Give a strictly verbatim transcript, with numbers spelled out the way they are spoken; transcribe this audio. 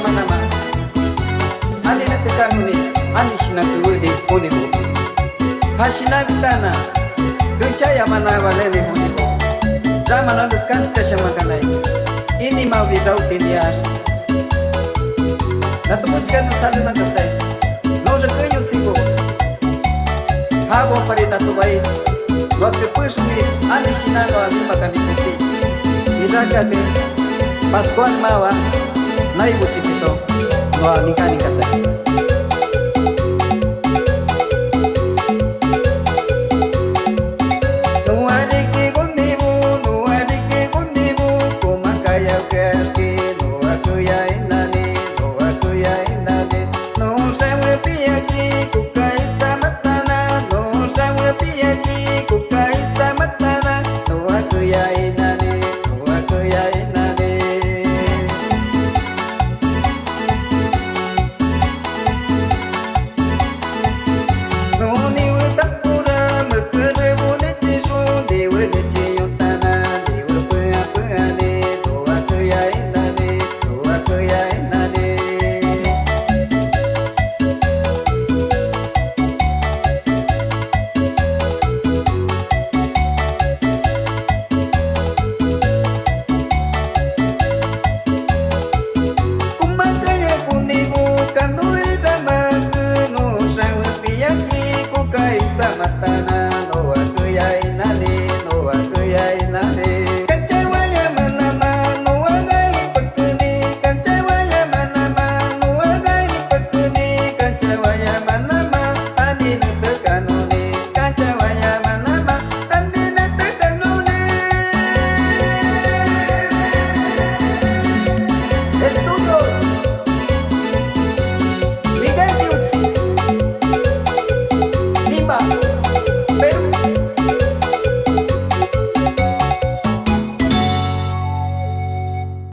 Manama, ani nete kanoni, ani shinanke weri jonibo. Ja shinan bitaanan, kechayamanawa nene jonibo. Rama nan descanskashamankanai, inimawi rautiniax. Nato música no sale na kasai. No rekeyo sigo. Jabo pari nato bai. Noa kepexoni ani shinan noa mimakani kopí. Irakake Pascual mawa naibo chikixon noa ninkanikata.